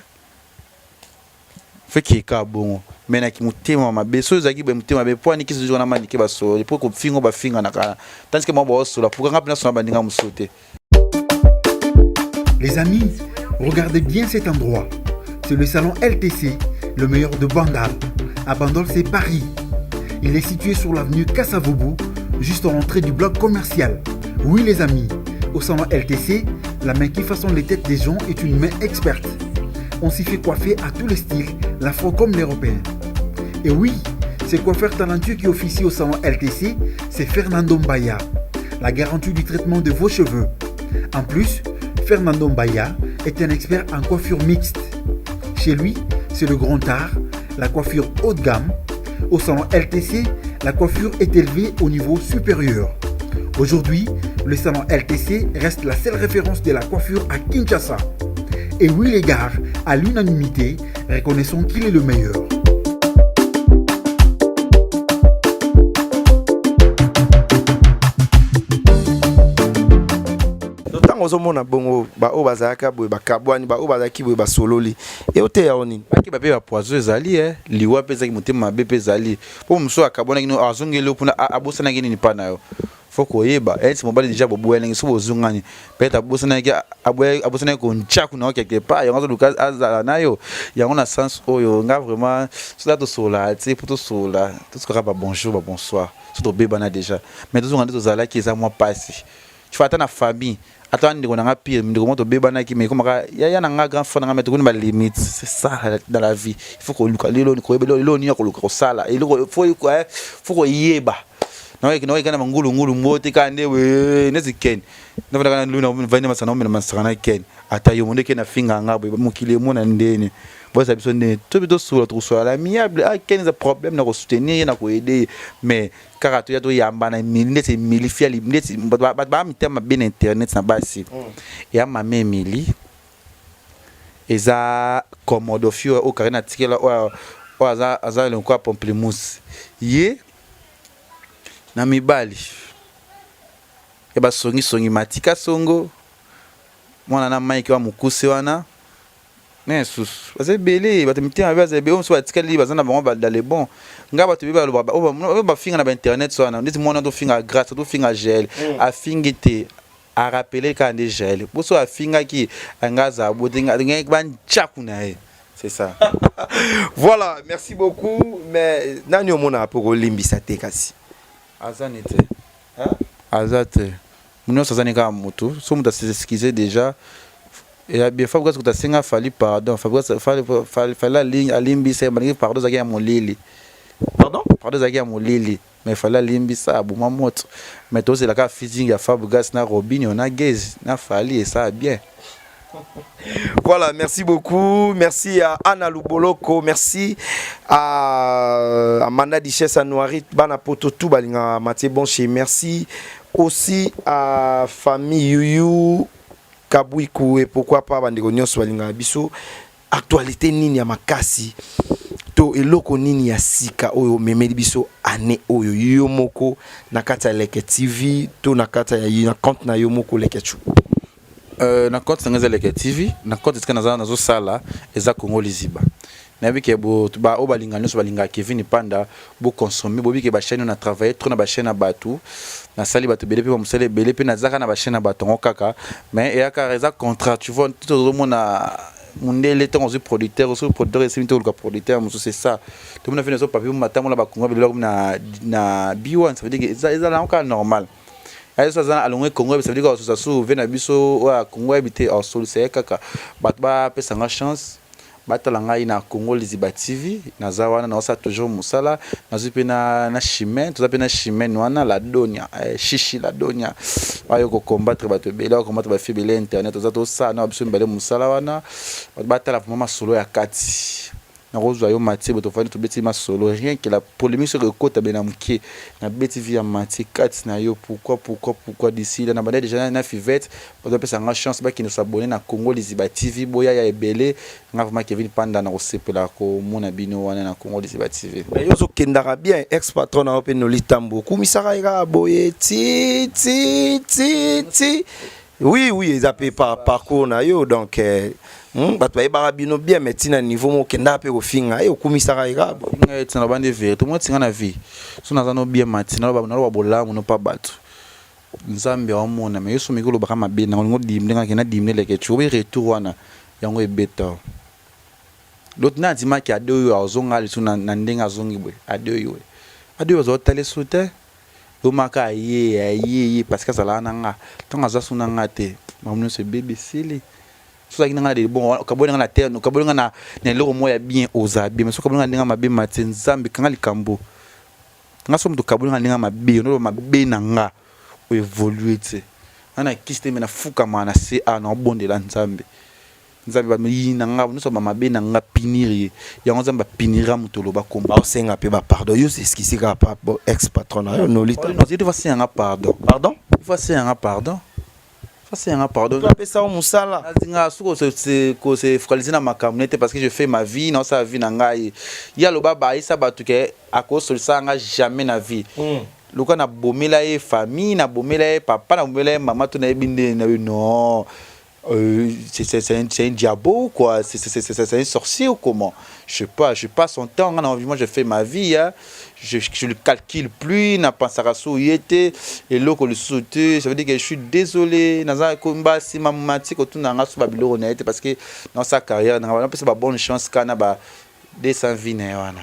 feki eka bongo mais na kimotema mabe soki ozalaki boye motema mabe mpo aniki soki wana manike basololi mpo kofinga bafinganaka tandis que mwa baosola pourquoi nga mpe nasola baninga mosusu te. Les amis, regardez bien cet endroit. C'est le salon LTC, le meilleur de Bandal. À Bandol, c'est Paris. Il est situé sur l'avenue Kasavubu, juste à l'entrée du bloc commercial. Oui les amis, au salon LTC, la main qui façonne les têtes des gens est une main experte. On s'y fait coiffer à tous les styles, l'afro comme l'européen. Et oui, ce coiffeur talentueux qui officie au salon LTC, c'est Fernando Mbaya, la garantie du traitement de vos cheveux. En plus, Fernando Mbaya est un expert en coiffure mixte. Chez lui, c'est le grand art, la coiffure haut de gamme. Au salon LTC, la coiffure est élevée au niveau supérieur. Aujourd'hui, le salon LTC reste la seule référence de la coiffure à Kinshasa. Et oui les gars, à l'unanimité, reconnaissons qu'il est le meilleur. ntango ozomona bongo baoyo bazalaka boye bakabwani baoyo bazalaki boye basololi eoteya yo nini bakeba mpe bapoison ezali e liwa mpe ezalaki motema mabe mpe ezali mpo mosusu akabwanaki no azongeli yo mpona abosanaki nini mpa na yo faut koyeba eti mobali deja boboyanaki soki bozongani peut-être abosanaki abosanaki kontyaku na yo quelque part yango azoluka azala na yo yango na sens oyo nga vraiment soki tosolola te mpo tosolola tosukaka ba bonjour ba bonsoir so tobebana déjà mais tozonga nde tozalaki eza mwa mpasi tu vois ata na famille ata wana ndeko na nga pire ndeko moko tobebanaki mais ekomaka yaya na nga grand frère na nga mais tokomi ba limite c'est ça dans la vie il faut koluka lelo koyeba lelo nini ya koluka kosala eloko faut koyeba naoyeka na bangulungulu mbote kaka nde neti ken nafandaka na luna vandi masana omela masaka na ken ata yo monde ken afinga nga boye mokili emona ndeni boyesa biso ndeni tobi tosola tokosola la miable ah ken eza problème na kosoutenir ye na koyede ye mais kaka toya toyamba na emili ndeti emili fiali ndeti bato baa mitema mabe na internet na basi ya mama emili eza komodo fio oyo karine atikela oyo aza aza elongo ya pamplemousse ye na mibali ya basongisongi matika songo mwana na mike wa mokuse wana na lisusu baza ebele bato mitema mabe baza ebele oyo mosusu batikali baza na bango dans le bon ngai bato ebele balobaka oyo bafinga na bainternet wana ndeti mwana tofinga grace tofinga gel afingi te arapele kaka nde gel boso afingaki ngai azala bote ngai bantyaku na ye c'est ça. Voilà, merci beaucoup. Mais nani omona apo kolimbisa te kasi. Aza ni te. Hein? Aza te. Nyonso aza ni kaka motu. So moto as'excuse déjà. Ya bien Fabregas kuta senga Fally pardon. Fabregas Fally Fally Fally alimbisa ye balingi pardon ezalaki ya molili. Pardon? Pardon ezalaki ya molili. Mais Fally alimbisa aboma moto. Mais tozela kaka featuring ya Fabregas na Robinho na Gaz na Fally esala bien. Voilà, merci beaucoup. Merci à Anna Luboloko. Merci à Amanda Duchesse Anouarit, Bana Poto tout balinga Mathieu Bonché. Merci aussi à famille Yuyu Kabwiku et pourquoi pas bandeko nyonso balinga biso. Actualité nini ya makasi to eloko nini ya sika oyo omemeli biso année oyo yo moko na kati ya Leke TV to na kati ya na compte na yo moko Leke Chou? Na compte na ngai eza Leke TV, na compte esika naza nazosala eza Congo Liziba. Nayebi ke bo ba oyo balinga nyonso balingaka Kevin Panda bo consommer boyebi ke ba chaîne oyo na travailler trop na ba chaîne ya bato nasali bato ebele mpe ba mosala ebele mpe nazaka na ba chaîne ya bato yango kaka mais eya kaka eza contrat tu vois tout ozomona mundele ntango ozwi producteur soki producteur esimi te koluka producteur mosusu c'est ça tomona mpe nazo papier matambola bakongo biloko na na B1 ça veut dire que eza eza nango kaka normal. Aye so aza alongwe Congo ça veut dire que akosusa su ve na biso oyo ya Congo ayebi te akosolisa ye kaka bato bapesa nga chance. Batala ngai na Congo Liziba TV, naza wana naosala toujours mosala, nazwi pe na na Chimène, toza pe na Chimène wana la Donia, eh, Shishi la Donia, ayo ko combattre bato ebele, ayo combattre ba filles ebele ya internet, toza tosala na biso mibale mosala wana, bato batala vraiment masolo ya kati. Nakozwa yo Mathieu boye tofandi tobeti masolo rien que la polemique soki ekota be na mukie na beti vie ya Mathieu kati na yo pourquoi pourquoi pourquoi d'ici là na bandaki dejà na Fivette bato bapesa nga chance bakende s'abonner na Congo Liziba TV boya ya ebele nga vraiment Kevin Panda nakosepela komona bino wana na Congo Liziba TV. Mais yo ozokendaka bien ex patron na yo mpe Nolly Tambu okumisaka ye kaka boye ti ti ti ti Oui oui eza pe par parcours na yo donc eh, hmm, bato bayebaka bino bien mais tina niveau moko okendaka mpe kofinga ye okumisaka ye kaka boye. Ngai tina loba nde verite omoni tinga na vie so naza no bien mati naloba naloba bolamu no pa bato nzambe aomona mais yo so omeki olobaka mabe na olingo dimne nga kenda dimne leke tu obi retour wana yango ebeta l'autre na andimaki ade oyo azonga lisusu na, na ndenge azongi boye ade oyo ade oyo azotala esu te Lomaka aye aye ye parce que azalaka na nga tango aza su na nga te makambo nionso ebebi esili soki ozalaki na nga na de bon okaboli nga na terre okaboli nga na na eloko moko ya bien ozala bien mais soki okaboli nga na ndenge ya mabe Mathieu nzambe kanga likambo nga soki moto okaboli nga na ndenge ya mabe ondo oloba mabe na nga o evoluer te nga na kisi te mais na fukamaka na se awa na obondela nzambe Nzambe ba yina nga nioso ba mabe na nga punir ye yango nzambe a punira moto oloba kombo. Baosenga pe ba pardon yo s'excuse kaka pa bo ex patron na yo Nolita. Non il faut asenga nga pardon. Pardon? Il faut asenga nga pardon. Il faut asenga nga pardon. Moto apesa yo musala. Nazinga su ko se ko se focaliser na makambo ne te parce que je fais ma vie na osala vie na ngai. Ye aloba ba ayesa bato ke ako solisa nga jamais na vie. Lokola na bomela ye famille, na bomela ye papa, na bomela ye mama to nayebi nde na non. Euh, c'est un, un diabo ou quoi C'est un sorcier ou comment Je sais pas, je passe son temps, moi je fais ma vie, hein. je ne le calcule plus, na pensaka sous yete, et loko le sauter, ça veut dire que je suis désolé, naza komba si ma mati ko tuna nga sous ba biloko na yete parce que dans sa carrière, na ba ba bonne chance kana ba 200 vie na ye wana.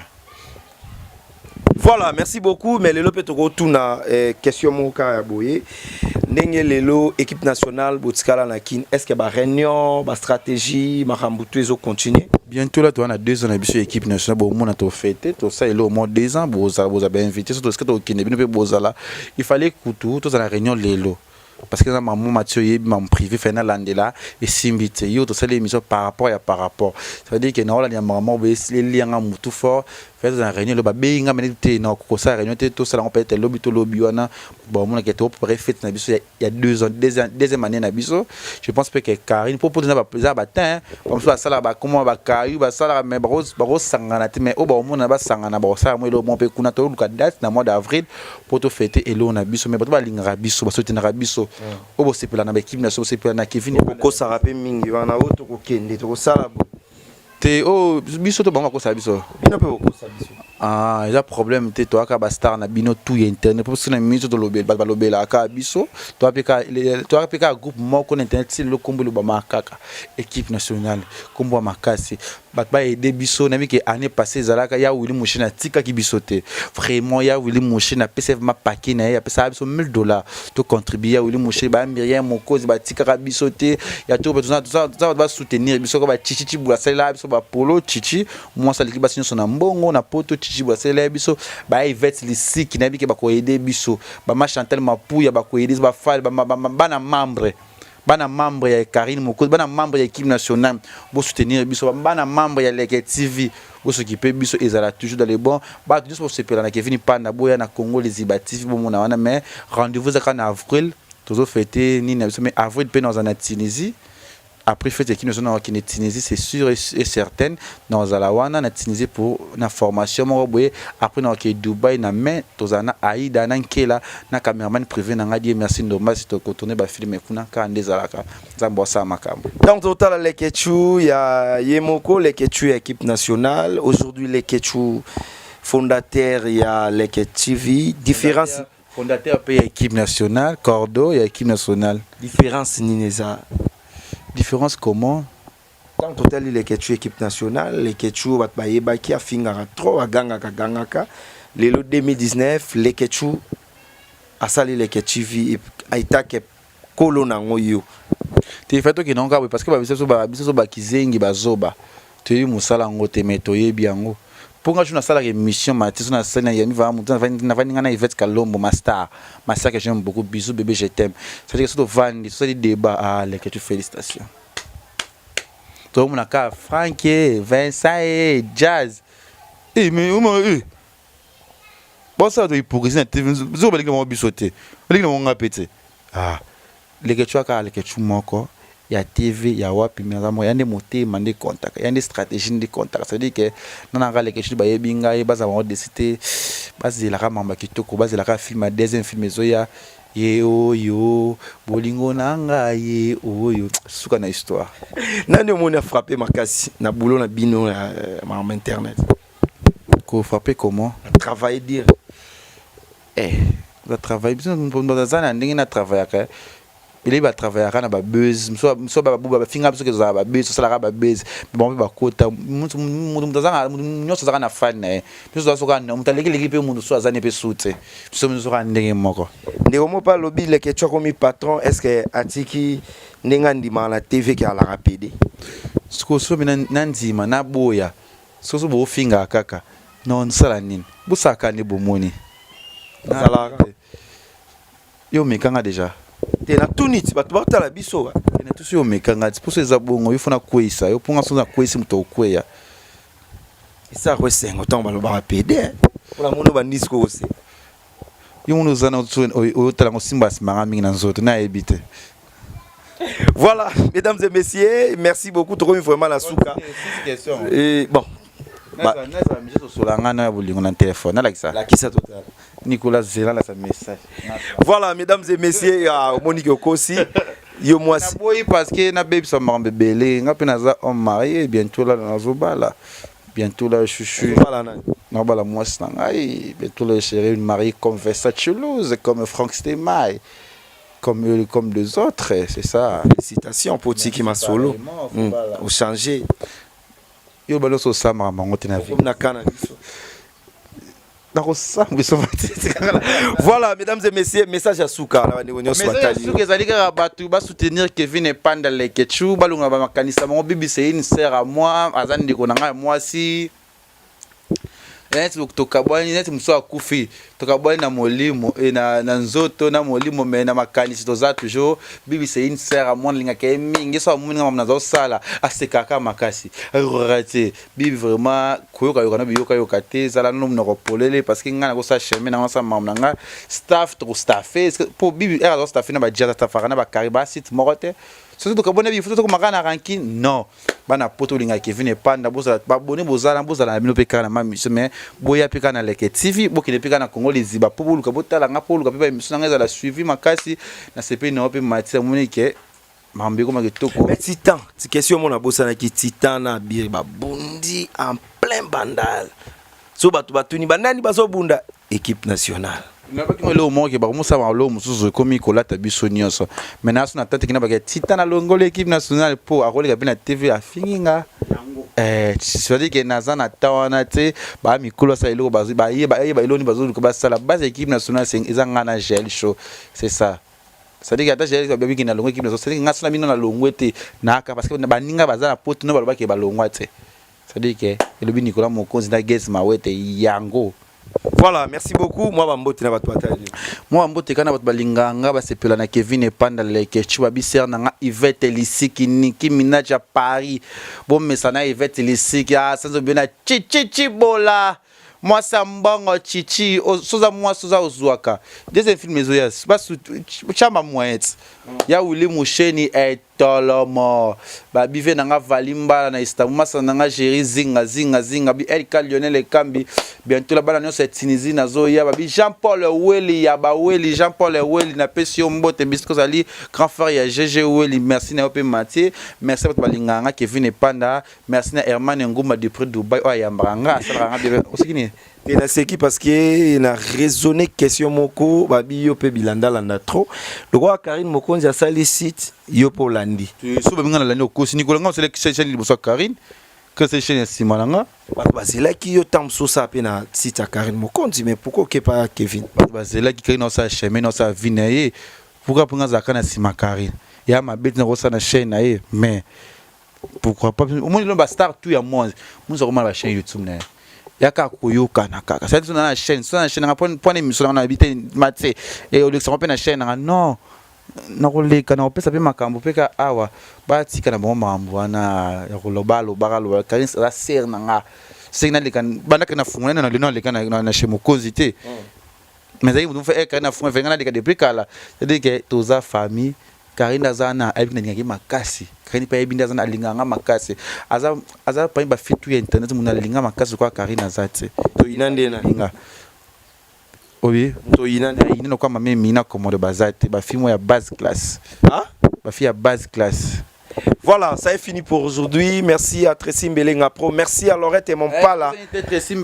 Voilà, merci beaucoup. Mais lelo pe tokotuna eh, question moko kaka ya boye. Ndenge lelo équipe nationale botikala na Kin, est-ce que ba réunion, ba stratégie, makambo tout ezo continuer? Bientôt là, toi, on a deux ans na biso équipe nationale, bon, on a tout fêté, tout ça, il au moins deux ans, bozala, bozala, ben invité, surtout ce que tu as bino bozala. Il fallait que tout, tout la réunion lelo. Parce que maman Mathieu yebi maman privé fait na landela et simbi te yo to sali émission par rapport ya par rapport. Ça veut dire que na ola maman be lianga mutu fort fait na réunion lo ba benga mene te na ko sa réunion te to sala peut-être lobi to lobi wana bon mona ke to préparer fête na biso il y a deux ans deuxième deuxième année na biso je pense pe que Karine po po na ba za ba tin comme ça sala ba comment ba kayu ba sala mais ba ba sangana te mais o ba mona ba sangana ba sala mo lo mo pe kuna to luka date na mois d'avril po to fêter eloko na biso mais bato balingaka biso basoutenaka biso oyo bosepela na baekipe na biso bosepela na Kevin okosaka mpe mingi wana oyo tokokende tokosala te oyo biso to bango bakosala biso bino mpe bokosa biso ah eza problème te toyaka bastar na bino tout ya internet mpo soki na miso tolobela bato balobelaka biso toya mpe kaka groupe moko na internet ti lelo nkombo elobamaka kaka équipe nationale nkombo ya makasi Bato ba aider biso nayebi ke annee passee ezalaka ya Willy Musheni atikaki biso te vraiment ya Willy Musheni apesa vraiment paquet na ye apesaka biso 1000 dollars to contribuer ya Willy Musheni ba Myriam Mokozi batikaka biso te ya to toza toza bato ba soutenir biso ko ba Chichi Chibula asalelaka biso ba polo Chichi mwasi aleki basi nyonso na mbongo na poto Chichi Chibula asalelaka biso ba Yvette Lisiki nayebi ke bako aider biso ba ma Chantal Mapuya bako aider biso ba Fally bana membre Bana membre ya Carine Mokozi, bana membre ya équipe nationale, bo soutenir biso, bana membre ya Leke TV, bo s'occuper biso ezala toujours dans les bons. Ba nyonso bo sepela na Kevin Panda boya na Congo Liziba TV bomona wana mais rendez-vous ezaka na avril tozo fêter nini na biso mais avril pe naza na Tunisie. Après fête équipe nationale na Tunisie c'est sûr et certain nazala wana na Tunisie pour na formation moko boye après na ke Dubaï na mai tozala na Aïda na Nkela na cameraman privé na ngai die merci Ndombasi toko tourner ba film kuna kaka nde ezalaka Nzambe asala makambo. Donc totala Leketchou ya ye moko Leketchou ya équipe nationale aujourd'hui Leketchou fondateur ya Leke TV différence fondateur pe ya équipe nationale cordo ya équipe nationale différence nini eza différence comment Tango totali Leketchou equipe nationale, Leketchou bato bayebaki afingaka trop, agangaka gangaka. Lelo 2019 Leketchou asali Leke TV etake kolo nango yo. Te fai tokende yango kaka boye parce que ba biso ba biso ba kizengi ba zoba. Toyebi mosala yango te mais toyebi yango. Po nga jour nasalaka emission Mathis soki nasali na yambi vraiment mutu navandi nga na Yvette Kalombo ma star ma star que j'aime beaucoup bisous bebe je t'aime c'est à dire que soki tovandi tosali debat ah leketchou felicitations tozomona kaka Franck ye Vincent ye Jazz eh mais oma eh bosala to hypocrisie na TV zoba balingi bango biso te balingi na bango nga pe te ah Leketshou aka leketshou moko ya TV ya wapi mais aza moko ya nde motema nde ecomptaka ya nde strategie nde ecomptaka c'est à dire que nga na nga leketshou bayebi ngai bazala bango deçu te bazela kaka makambo ya kitoko bazela kaka film ya deuxième film ezoya ye oyo bolingo na nga ye oyo suka na histoire. Nani omoni a frapper makasi na boulot na bino ya makambo internet? Ko frapper comment? Travailler dire. Eh ba travaille biso baza na ndenge na travaillaka ebele ba travaillaka na ba buzz mosusu ba ba finga biso ke tozala ba buzz tosalaka ba buzz bango mpe bakota moto moto azanga nyonso azaka na fan na ye biso toza soka moto alekileki mpe moto mosusu aza ne mpe su te biso biso kaka ndenge moko. Ndeko moko pe alobi leketshou akomi patron est ce que atiki ndenge andimaka na TV ke alaka pede? Sikoyo soki nandima naboya Soso bofingaka kaka non nsala nini bosala kaka nde bomoni Nazalaka. Yo omeka nga dejà. Te na tuni ti bato batala biso. Na tusi yo omeka nga ti poso eza bongo yo fona kweyisa yo po nga soki na kweyisi moto akokweya. Esa ko esengo ntango balobaka pede mpona moni obandi sikoyo koseka. Yo moni oza na otala ngo simba nsima nga mingi na nzoto nayebi te. Voilà, mesdames et messieurs, merci beaucoup. Tokomi vraiment la souka. Et bon. Nazala miso sosola nga na bolingo na téléphone nalakisa. Lakisa total. Nicolas Zela la sa message. Voilà, mesdames et messieurs, ya Monique Okosi. Yo mwasi. Naboyi parce que nabebisa makambo ebele nga mpe naza homme marié bientôt là nazobala bientôt là chouchou nabala mwasi na ngai bientôt là je serai marié comme Vesta Toulouse comme Franck Stemay comme eux comme des autres c'est ça. Félicitations po otiki masolo o changer. Yo balo so osala makambo yango te na vie. Na kana biso. Nakosambwisa Voilà mesdames et messieurs, message ya suka na bandeko nyonso batali. Suka ezali kaka bato ba soutenir Kevin Epanda Leketchou, balonga ba makanisa bango bibi c'est une sœur à moi, aza ndeko na ngai ya mwasi. Neti tokabwani neti mosusu akufi tokabwani na molimo e na, na nzoto na molimo me na makanisi toza toujours bibi c'est une sœur à moi nalingaka ye mingi so amoni nga makambo nazosala asekaka makasi akoka te bibi vraiment koyokayoka na biyokayoka te zala nano monoko polele parce que ngai nakosala chemin na ngai nasala makambo na ngai staff tokostaffe mpo bibi ere azostaffe na bajaz astafaka na bakari basite moko te soki tokabwani na bibi fo tokomaka na rankine non Bana poto bolinga Kevin Epanda bozala ba abonne bozala bozala na bino pe kaka na ma mission mais boya pe kaka na Leke TV bokende pe kaka na Congo Liziba po boluka botala nga po boluka pe ba emission na nga ezala suivi makasi na sepeli na yo pe Mathieu amoni ke makambo ekoma kitoko. Mais titan ti question moko nabosanaki titan na abiri babundi en plein bandal so bato batuni banani bazobunda equipe nationale. Nalobaki ngo eloko moko ke bakomosala eloko mosusu ekomi kolata biso nyonso mais na so na tante kina bake titan alongoli equipe nationale po akoleka pe na TV afingi nga eh, c'est-à-dire que naza na temps wana te ba mikolo asala eloko bayeba eloko nini bazoluka basala base ya équipe nationale eza nga na gel show c'est ça c'est-à-dire que ata gel babiki na longwe équipe nationale c'est-à-dire que nga so na bino na longwe te naka parce que baninga baza na poto no balobaki balongwa te C'est-à-dire que elobi Nicolas Mokonzi na Gaz Mawete yango. Voilà, merci beaucoup. Moi bambote na bato batali. Moi bambote kana bato balingaka nga basepela na Kevin Epanda Leke Chuba biser na nga Yvette Lisiki Niki Minaj ya Paris. Bomesa na Yvette Lisiki ah sanzo bena chichi chibola. Mwasi ya mbongo chichi soza mwasi oza ozwaka. Deuxième film ezoya basu chamba moyens. Ya Willy Musheni et Tolomo ba bive na nga Vally Mbala na Istanbul masana na nga Jerry Zinga Zinga Zinga bi LK Lionel Ekambi bientôt la bana nionso ya Tunisie nazoya ba bi Jean Paul Weli ya ba Weli Jean Paul Weli na pesi yo mbote bisika ozali grand frère ya GG Weli merci na yo pe Mathieu merci bato balingaka nga Kevin Epanda merci na Herman Ngumba depuis Dubaï oyo ayambaka nga asalaka nga bien oseki nini Te naseki parce que na raisonner question moko babi yo pe bilandalanda trop lokola Carine Mokonzi asali site yo pe olandi. Soki babi nga nalandi okosi Nicolas nga osali chaine liboso ya Carine que asali chaine ya sima na nga. Bato bazelaki yo tango mosusu osala pe na site ya Carine Mokonzi mais pourquoi oke pa Kevin? Bato bazelaki Carine asala chemin asala vie na ye pourquoi po nga azalaka na sima Carine ya mabe te nakosala na chaine na ye mais. Pourquoi pas? Omoni lelo ba star tout ya monde mosusu akoma na ba chaîne YouTube na ye. Ya kaka koyokana kaka. C'est-à-dire na chaîne, so na chaîne nanga mpo na émission nanga na yebi te Mathieu e olekisa ngo mpe na chaîne nanga non. Nakoleka nakopesa mpe makambo mpe kaka awa batika na bango makambo wana ya koloba alobaka aloba Karine aza sœur na nga. Soki naleka bandaka na fungola na lelo naleka na chez mokonzi te. Mais ezalaki moto moko Karine afungola nga naleka depuis kala. C'est-à-dire que toza famille. Karine aza na ayebi nalingaki makasi. Karine mpe ayebi nde aza na alingaka nga makasi. Aza aza parmi ba filles tout ya internet moto alinga makasi lokola Karine aza te. Toyina nde na. Alinga. Obi? Toyina nde. Ayina lokola mama Emina Komodo baza te. Ba filles moko ya basse classe. Ah? Ba filles ya basse classe. Voilà, ça est fini pour aujourd'hui. Merci à Tracy Mbelenga Pro. Merci à Laurette et Mompala.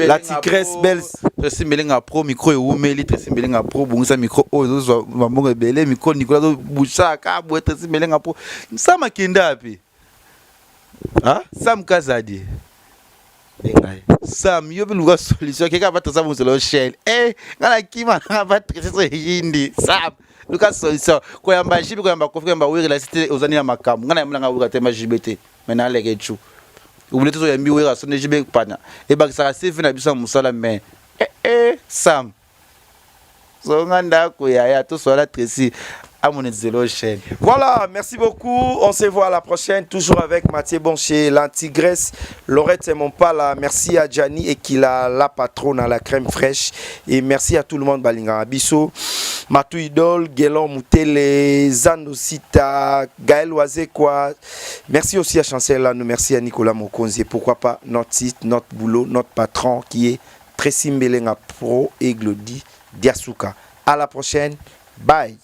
La tigresse belle. Tracy Mbelenga Pro, micro ewumeli. Tracy Mbelenga Pro, bongisa micro oyo ozozwa mambongo ebele. Micro Nicolas azobusaka boye. Tracy Mbelenga Pro. Sam akenda wapi? Ah? Sam Kazadi. Sam, yo mpe luka solution. Keka ba Tracy bongisa lo chaîne. Eh, nga na kima nga ba Tracy so eyindi. Sam, luka solution. Koyamba JB, koyamba Koffi, koyamba Werra, la cité ozani na makambo. Nga na yamba nga Werra te ma JB te. Mais na leke chu. Obule tozo yambi Werra sonde JB pana. Ebakisaka CV na biso ya mosala mais eh eh Sam. Zonga ndako yaya tosola Tracy amonetizelo chaîne. Voilà, merci beaucoup. On se voit à la prochaine, toujours avec Mathieu Boncher, l'antigresse, Laurette et Mompala. Merci à Gianni et Kila, la patronne à la crème fraîche. Et merci à tout le monde, Balinga Abisso, Matou Idol, Guélon Moutele, Zando Sita, Gaël Oazekwa. Merci aussi à Chancel Lanou, merci à Nicolas Mokonzi. Et pourquoi pas notre site, notre boulot, notre patron qui est Tracy Mbelenga Pro et Glody Diasuka. À la prochaine. Bye.